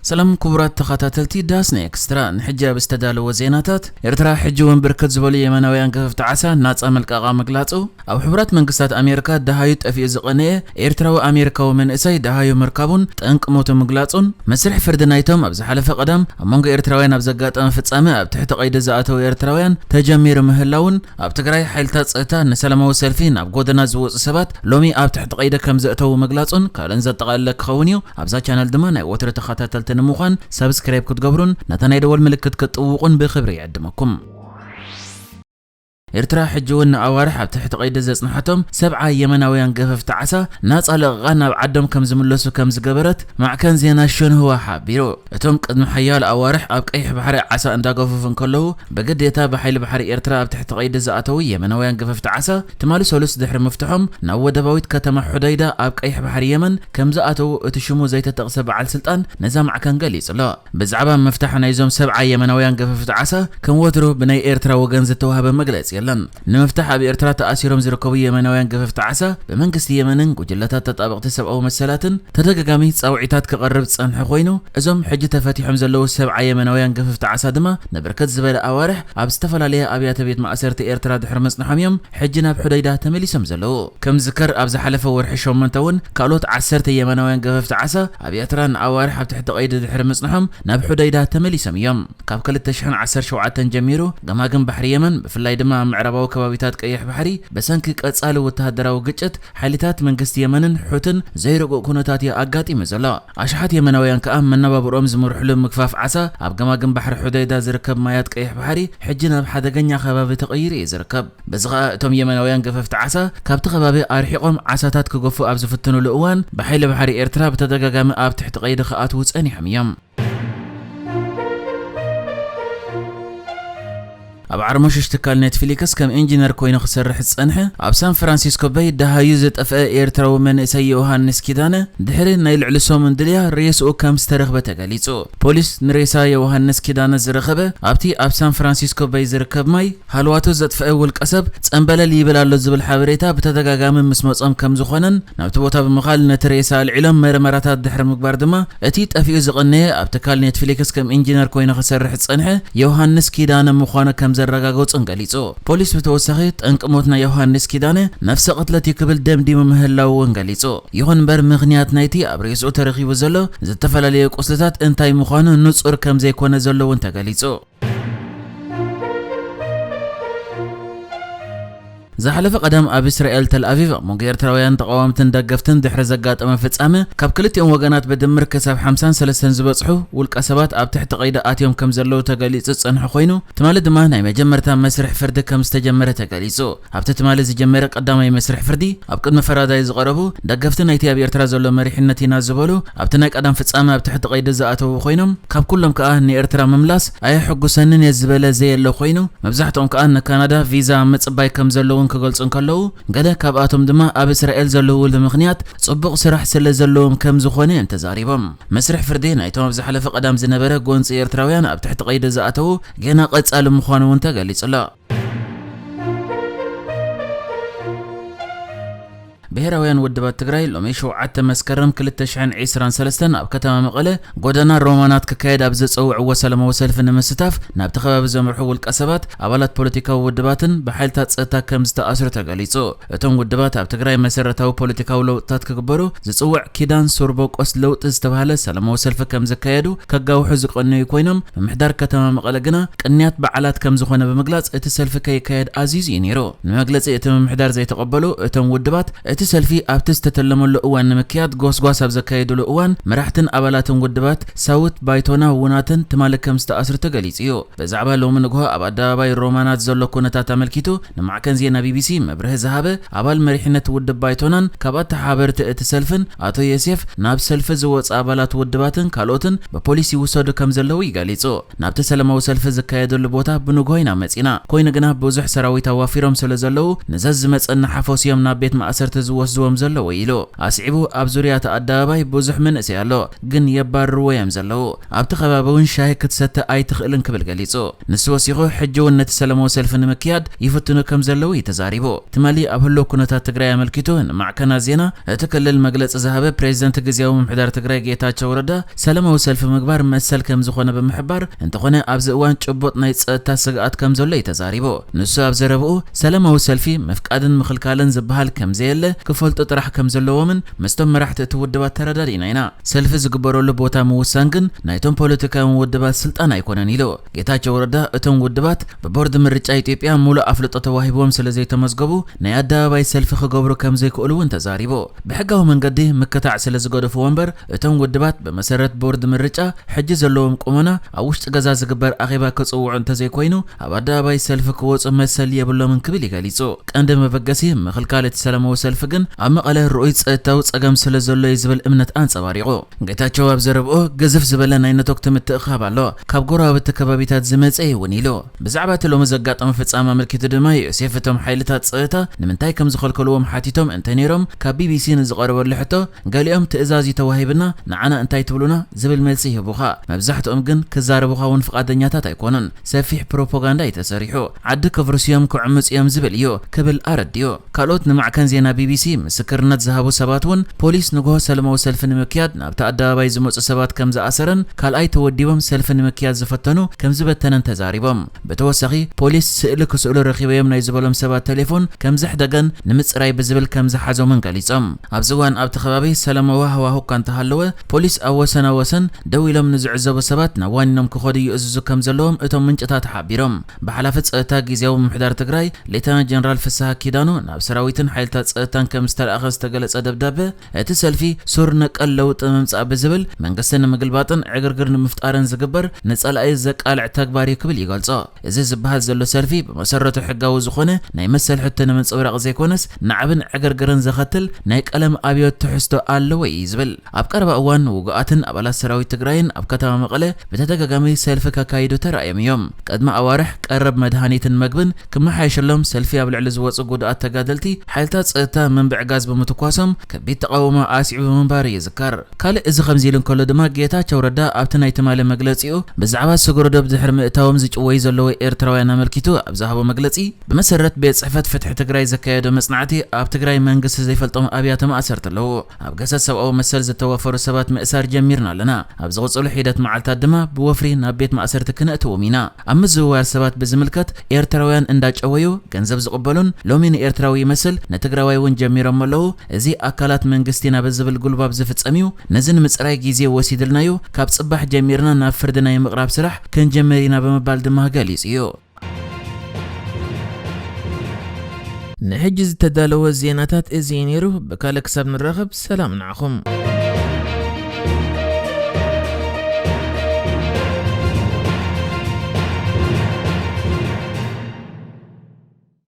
ሰላም ክቡራት ተኸታተልቲ ዳስና ኤክስትራ፣ ንሕጂ ኣብ ዝተዳለወ ዜናታት፣ ኤርትራ ሕጂ እውን ብርክት ዝበሉ የመናውያን ገፈፍቲ ዓሳ ናጻ መልቀቓ ምግላጹ፣ ኣብ ሕቡራት መንግስታት ኣሜሪካ ደሃዩ ጠፊኡ ዝቐነየ ኤርትራዊ ኣሜሪካዊ መንእሰይ ደሃዩ ምርካቡን ጠንቂ ሞቱ ምግላጹን፣ መስርሕ ፍርዲ ናይቶም ኣብ ዝሓለፈ ቀዳም ኣብ መንጎ ኤርትራውያን ኣብ ዘጋጠመ ፍጻመ ኣብ ትሕቲ ቀይዲ ዝኣተዉ ኤርትራውያን ተጀሚሩ ምህላውን፣ ኣብ ትግራይ ሓይልታት ጸጥታ ንሰላማዊ ሰልፊ ናብ ጎደና ዝወጹ ሰባት ሎሚ ኣብ ትሕቲ ቀይዲ ከም ዘእተዉ ምግላጹን ካልእን ዘጠቓለለ ክኸውን እዩ። ኣብዛ ቻነል ድማ ናይ ወትሩ ተኸታተልቲ ንምዃን ሳብስክራይብ ክትገብሩን ነታ ናይ ደወል ምልክት ክትጥውቑን ብኽብሪ ይዕድመኩም። ኤርትራ ሕጂ እውን ንኣዋርሕ ኣብ ትሕቲ ቀይዲ ዘጽንሓቶም ሰብዓ የመናውያን ገፈፍቲ ዓሳ ናጻ ለቐቓ ናብ ዓዶም ከም ዝምለሱ ከም ዝገበረት ማዕከን ዜና ሽንህዋ ሓቢሩ። እቶም ቅድሚ ሓያሎ ኣዋርሕ ኣብ ቀይሕ ባሕሪ ዓሳ እንዳገፈፉ እንከለዉ፣ ብግዴታ ብሓይሊ ባሕሪ ኤርትራ ኣብ ትሕቲ ቀይዲ ዝኣተዉ የመናውያን ገፈፍቲ ዓሳ፣ ትማሊ ሰሉስ ድሕሪ ምፍትሖም፣ ናብ ወደባዊት ከተማ ሑደይዳ ኣብ ቀይሕ ባሕሪ የመን ከም ዝኣተዉ እቲ ሽሙ ዘይተጠቕሰ በዓል ስልጣን ነዛ ማዕከን ገሊጹ ኣሎ። ብዛዕባ ምፍታሕ ናይዞም ሰብዓ የመናውያን ገፈፍቲ ዓሳ፣ ከም ወትሩ ብናይ ኤርትራ ወገን ዝተዋህበ መግለጺ የለን። ንምፍታሕ ኣብ ኤርትራ ተኣሲሮም ዝርከቡ የመናውያን ገፈፍቲ ዓሳ፣ ብመንግስቲ የመንን ጉጅለታት ተጣበቕቲ ሰብኣዊ መሰላትን ተደጋጋሚ ጻውዒታት ክቐርብ ዝጸንሐ ኮይኑ፣ እዞም ሕጂ ተፈቲሖም ዘለዉ ሰብዓ የመናውያን ገፈፍቲ ዓሳ ድማ ንብርክት ዝበለ ኣዋርሕ ኣብ ዝተፈላለየ ኣብያተ ቤት ማእሰርቲ ኤርትራ ድሕሪ ምጽንሖም እዮም ሕጂ ናብ ሑደይዳ ተመሊሶም ዘለዉ። ከም ዝከር ኣብ ዝሓለፈ ወርሒ ሸሞንተ እውን ካልኦት ዓሰርተ የመናውያን ገፈፍቲ ዓሳ ኣብ ኤርትራ ንኣዋርሕ ኣብ ትሕቲ ቀይዲ ድሕሪ ምጽንሖም ናብ ሑደይዳ ተመሊሶም እዮም። ካብ ክልተ ሽሕን ዓሰርተ ሸውዓተን ጀሚሩ ገማግም ባሕሪ የመን፣ ብፍላይ ድማ ኣብ ምዕራባዊ ከባቢታት ቀይሕ ባሕሪ፣ ብሰንኪ ቀጻሊ ወተሃደራዊ ግጭት ሓይልታት መንግስቲ የመንን ሑትን ዘይርጉእ ኩነታት እዩ ኣጋጢሙ ዘሎ። ኣሽሓት የመናውያን ከኣ መነባብሮኦም ዝመርሕሉ ምግፋፍ ዓሳ ኣብ ገማግም ባሕሪ ሑደይዳ ዝርከብ ማያት ቀይሕ ባሕሪ ሕጂ ናብ ሓደገኛ ከባቢ ተቐይሩ እዩ ዝርከብ። በዚ ኸኣ እቶም የመናውያን ገፈፍቲ ዓሳ ካብቲ ከባቢ ኣርሒቖም ዓሳታት ክገፉ ኣብ ዝፍትኑሉ እዋን ብሓይሊ ባሕሪ ኤርትራ ብተደጋጋሚ ኣብ ትሕቲ ቀይዲ ክኣትዉ ጸኒሖም እዮም። ኣብ ዓርሞሽሽ ትካል ኔትፍሊክስ ከም ኢንጂነር ኮይኑ ክሰርሕ ዝጸንሐ፣ ኣብ ሳን ፍራንሲስኮ በይ ደሃዩ ዝጠፍአ ኤርትራዊ መንእሰይ ዮሃንስ ኪዳነ፣ ድሕሪ ናይ ልዕሊ ሰሙን ድልያ ሬስኡ ከም ዝተረኽበ ተገሊጹ። ፖሊስ ንሬሳ ዮሃንስ ኪዳነ ዝረኸበ ኣብቲ ኣብ ሳን ፍራንሲስኮ በይ ዝርከብ ማይ ሃልዋቱ ዘጥፍአ ውልቀ ሰብ ጸንበለል ይብል ኣሎ ዝብል ሓበሬታ ብተደጋጋሚ ምስ መጾም ከም ዝኾነን፣ ናብቲ ቦታ ብምኻል ነቲ ሬሳ ኣልዒሎም መርመራታት ድሕሪ ምግባር ድማ እቲ ጠፊኡ ዝቐነየ ኣብ ትካል ኔትፍሊክስ ከም ኢንጂነር ኮይኑ ክሰርሕ ዝጸንሐ ዮሃንስ ኪዳነ ምዃኑ ከም ዘረጋገጹን ገሊጹ። ፖሊስ ብተወሳኺ ጠንቂ ሞት ናይ ዮሃንስ ኪዳነ ነፍሰ ቅትለት እዩ ክብል ደምዲሙ ምህላው እውን ገሊጹ። ይኹን እምበር ምኽንያት ናይቲ ኣብ ርእስኡ ተረኺቡ ዘሎ ዝተፈላለየ ቁስልታት እንታይ ምዃኑ ንጹር ከም ዘይኮነ ዘሎ እውን ተገሊጹ። ዝሓለፈ ቀዳም ኣብ እስራኤል ተል ኣቪቭ ኣብ መንጎ ኤርትራውያን ተቓወምትን ደገፍትን ድሕሪ ዘጋጠመ ፍጻመ፣ ካብ ክልቲኦም ወገናት ብድምር ክሳብ ሓምሳን ሰለስተን ዝበጽሑ ውልቀ ሰባት ኣብ ትሕቲ ቀይዲ ኣትዮም ከም ዘለዉ ተገሊጹ ዝጸንሐ ኮይኑ፣ ትማሊ ድማ ናይ መጀመርታ መስርሕ ፍርዲ ከም ዝተጀመረ ተገሊጹ። ኣብቲ ትማሊ ዝጀመረ ቀዳማይ መስርሕ ፍርዲ፣ ኣብ ቅድሚ ፈራዳይ ዝቐረቡ ደገፍቲ ናይቲ ኣብ ኤርትራ ዘሎ መሪሕነት ኢና ዝበሉ፣ ኣብቲ ናይ ቀዳም ፍጻመ ኣብ ትሕቲ ቀይዲ ዝኣተዉ ኮይኖም፣ ካብ ኩሎም ከኣ ንኤርትራ ምምላስ ኣየሐጉሰንን እየ ዝበለ ዘየለ ኮይኑ፣ መብዛሕትኦም ከኣ ንካናዳ ቪዛ ምጽባይ ከም ዘለውን ክገልጹ እንከለዉ፣ ገለ ካብኣቶም ድማ ኣብ እስራኤል ዘለውሉ ምኽንያት ጽቡቕ ስራሕ ስለ ዘለዎም ከም ዝኾነ እዮም ተዛሪቦም። መስርሕ ፍርዲ ናይቶም ኣብ ዝሓለፈ ቀዳም ዝነበረ ጎንጺ ኤርትራውያን ኣብ ትሕቲ ቀይዲ ዝኣተዉ ገና ቀጻሊ ምዃኑ እውን ተገሊጹ ኣሎ። ብሄራውያን ውድባት ትግራይ ሎሚ ሸውዓተ መስከረም ክልተ ሽሕን ዕስራን ሰለስተን ኣብ ከተማ መቐለ ጎደና ሮማናት ክካየድ ኣብ ዘጸውዕዎ ሰላማዊ ሰልፊ ንምስታፍ ናብቲ ከባቢ ዘምርሑ ውልቀ ሰባት፣ ኣባላት ፖለቲካዊ ውድባትን ብሓይልታት ጸጥታ ከም ዝተኣስሩ ተገሊጹ። እቶም ውድባት ኣብ ትግራይ መሰረታዊ ፖለቲካዊ ለውጥታት ክግበሩ ዝጽውዕ ኪዳን ሱር በቆስ ለውጢ ዝተባህለ ሰላማዊ ሰልፊ ከም ዘካየዱ ከጋውሑ ዝቐነዩ ኮይኖም፣ ምምሕዳር ከተማ መቐለ ግና ቅንያት በዓላት ከም ዝኾነ ብምግላጽ እቲ ሰልፊ ከይካየድ ኣዚዙ እዩ ነይሩ። ንመግለጺ እቲ ምምሕዳር ዘይተቐበሉ እቶም ውድባት፣ እቲ ሰልፊ ኣብቲ ዝተተለመሉ እዋን ንምክያድ ጎስጓስ ኣብ ዘካየድሉ እዋን፣ መራሕትን ኣባላትን ውድባት ሳውት ባይቶና ውናትን ትማሊ ከም ዝተኣስሩ ተገሊጹ እዩ። ብዛዕባ ሎሚ ንግሆ ኣብ ኣደባባይ ሮማናት ዘሎ ኩነታት ኣመልኪቱ ንማዕከን ዜና ቢቢሲ መብርሂ ዝሃበ ኣባል መሪሕነት ውድብ ባይቶናን ካብ ኣተሓባበርቲ እቲ ሰልፍን ኣቶ ዮሴፍ፣ ናብ ሰልፊ ዝወጹ ኣባላት ውድባትን ካልኦትን ብፖሊስ ይውሰዱ ከም ዘለዉ እዩ ገሊጹ። ናብቲ ሰላማዊ ሰልፊ ዝካየደሉ ቦታ ብንግሆ ኢና መጺና። ኮይኑ ግና ብዙሕ ሰራዊት ኣዋፊሮም ስለ ዘለዉ፣ ንዘዝመጸና ሓፈስ እዮም ናብ ቤት ማእሰርቲ ወስድዎም ዘለዉ ኢሉ። ኣስዒቡ፣ ኣብ ዙርያ እቲ ኣደባባይ ብዙሕ መንእሰይ ኣሎ፣ ግን የባርርዎ እዮም ዘለዉ። ኣብቲ ከባቢ እውን ሻሂ ክትሰተ ኣይትኽእልን ክብል ገሊጹ። ንሱ ወሲኹ፣ ሕጂ እውን ነቲ ሰላማዊ ሰልፊ ንምክያድ ይፍትኑ ከም ዘለዉ እዩ ተዛሪቡ። ትማሊ ኣብ ህሉው ኩነታት ትግራይ ኣመልኪቱ ንማዕከናት ዜና እቲ ክልል መግለጺ ዝሃበ ፕሬዚደንት ግዝያዊ ምምሕዳር ትግራይ ጌታቸው ረዳ፣ ሰላማዊ ሰልፊ ምግባር መሰል ከም ዝኾነ ብምሕባር፣ እንተኾነ ኣብዚ እዋን ጭቡጥ ናይ ጸጥታ ስግኣት ከም ዘሎ እዩ ተዛሪቡ። ንሱ ኣብ ዘረብኡ፣ ሰላማዊ ሰልፊ ምፍቃድን ምኽልካልን ዝበሃል ከም ዘየለ ክፈልጡ ጥራሕ ከም ዘለዎምን ምስቶም መራሕቲ እቲ ውድባት ተረዳዲእና ኢና። ሰልፊ ዝግበረሉ ቦታ ምውሳን ግን ናይቶም ፖለቲካውያን ውድባት ስልጣን ኣይኮነን ኢሉ። ጌታቸው ረዳ፣ እቶም ውድባት ብቦርድ ምርጫ ኢትዮጵያ ሙሉእ ኣፍልጦ ተዋሂብዎም ስለ ዘይተመዝገቡ ናይ ኣደባባይ ሰልፊ ክገብሩ ከም ዘይክእሉ እውን ተዛሪቡ። ብሕጋዊ መንገዲ ምክታዕ ስለ ዝገደፍዎ እምበር እቶም ውድባት ብመሰረት ቦርድ ምርጫ ሕጂ ዘለዎም ቁመና ኣብ ውሽጢ ገዛ ዝግበር ኣኼባ ክጽውዑ እንተዘይኮይኑ ኣብ ኣደባባይ ሰልፊ ክወጹ መሰል የብሎምን ክብል እዩ ገሊጹ። ቀንዲ መበገሲ ምኽልካል እቲ ሰላማዊ ሰልፊ ግን ኣብ መቐለ ርኡይ ጸጥታዊ ጸገም ስለ ዘሎ እዩ ዝብል እምነት ኣንጸባሪቑ። ጌታቸው ኣብ ዘረብኡ፣ ግዝፍ ዝበለ ናይ ነቶክቲ ምትእኽኻብ ኣሎ፣ ካብ ጎረባብቲ ከባቢታት ዝመጸ እዩ እውን ኢሉ። ብዛዕባ እቲ ሎሚ ዘጋጠመ ፍጻመ ኣመልኪቱ ድማ ዮሴፍ እቶም ሓይልታት ጸጥታ ንምንታይ ከም ዝኸልከልዎም ሓቲቶም እንተነይሮም፣ ካብ ቢቢሲ ንዝቐረበሉ ሕቶ፣ ገሊኦም ትእዛዝ እዩ ተዋሂብና፣ ንዓና እንታይ ትብሉና ዝብል መልሲ ይህቡኻ። መብዛሕትኦም ግን ክዛረቡኻ እውን ፍቓደኛታት ኣይኮኑን። ሰፊሕ ፕሮፓጋንዳ እዩ ተሰሪሑ። ዓዲ ከፍርሱ እዮም፣ ክዕምጹ እዮም ዝብል እዩ ክብል ኣረዲኡ። ካልኦት ንማዕከን ዜና ቢቢሲ ምስክርነት ዝሃቡ ሰባት እውን ፖሊስ ንግሆ ሰላማዊ ሰልፊ ንምክያድ ናብቲ ኣደባባይ ዝመጹ ሰባት ከም ዝኣሰረን ካልኣይ ተወዲቦም ሰልፊ ንምክያድ ዝፈተኑ ከም ዝበተነን ተዛሪቦም። ብተወሳኺ ፖሊስ ስእሊ ክስእሉ ረኺበዮም ናይ ዝበሎም ሰባት ቴሌፎን ከም ዘሕደገን ንምጽራይ ብዝብል ከም ዝሓዞምን ገሊጾም። ኣብዚ እዋን ኣብቲ ከባቢ ሰላማዊ ሃዋሁ እኳ እንተሃለወ ፖሊስ ኣብ ወሰና ወሰን ደው ኢሎም ንዝዕዘቡ ሰባት ናብ ዋኒኖም ክኸዱ ይእዝዙ ከም ዘለዎም እቶም ምንጭታት ሓቢሮም። ብሓላፊ ጸጥታ ግዝያዊ ምምሕዳር ትግራይ ሌተናንት ጀነራል ፍስሃ ኪዳኑ ናብ ሰራዊትን ሓይልታት ጸጥታን ከም ዝተላእኸ ዝተገለጸ ደብዳበ፣ እቲ ሰልፊ ሱር ነቀል ለውጢ ምምጻእ ብዝብል መንግስቲ ንምግልባጥን ዕግርግር ንምፍጣርን ዝግበር ንጸላኢ ዘቃልዕ ተግባር እዩ ክብል ይገልጾ። እዚ ዝበሃል ዘሎ ሰልፊ ብመሰረቱ ሕጋዊ ዝኾነ ናይ መሰል ሕቶ ንምንጽብራቕ ዘይኮነስ ናዕብን ዕግርግርን ዘኸትል ናይ ቀለም ኣብዮት ትሕዝቶ ኣለዎ እዩ ዝብል። ኣብ ቀረባ እዋን ውጉኣትን ኣባላት ሰራዊት ትግራይን ኣብ ከተማ መቐለ ብተደጋጋሚ ሰልፊ ከካይዱ ተራእዮም እዮም። ቅድሚ ኣዋርሕ ቀረብ መድሃኒትን መግብን ክመሓየሸሎም ሰልፊ ኣብ ልዕሊ ዝወፁ ጉዱኣት ተጋደልቲ ሓይልታት ፀጥታ መንብዕ ጋዝ ብምትኳሶም ከቢድ ተቃውሞ ኣስዒቡ ምንባሩ ይዝከር። ካልእ እዚ ከምዚ ኢሉ እንከሎ ድማ ጌታቸው ረዳ ኣብቲ ናይ ትማሊ መግለፂኡ ብዛዕባ ስግረ ዶብ ድሕሪ ምእታዎም ዝጭወዩ ዘለዉ ኤርትራውያን ኣመልኪቱ ኣብ ዝሃቦ መግለፂ ብመሰረት ቤት ፅሕፈት ፍትሒ ትግራይ ዘካየዶ መፅናዕቲ ኣብ ትግራይ መንግስቲ ዘይፈልጦም ኣብያተ ማእሰርቲ ኣለዉ። ኣብ ገሰት ሰብኣዊ መሰል ዝተዋፈሩ ሰባት ምእሳር ጀሚርና ኣለና። ኣብ ዝቕፅሉ ሒደት መዓልታት ድማ ብወፍሪ ናብ ቤት ማእሰርቲ ክነእትዎም ኢና። ኣብ ምዝውዋር ሰባት ብዝምልከት ኤርትራውያን እንዳጨወዩ ገንዘብ ዝቕበሉን ሎሚ ንኤርትራዊ ይመስል ንትግራዋይ እውን ጀሚሮም ኣለዉ። እዚ ኣካላት መንግስቲ ኢና ብዝብል ጉልባብ ዝፍጸም እዩ። ነዚ ንምጽራይ ግዜ ወሲድልና እዩ። ካብ ጽባሕ ጀሚርና ናብ ፍርዲ ናይ ምቕራብ ስራሕ ክንጀምር ኢና ብምባል ድማ ገሊጹ እዩ። ንሕጂ ዝተዳለወ ዜናታት እዚ እዩ ነይሩ። ብካልእ ክሳብ ንራኸብ ሰላም ንዓኹም።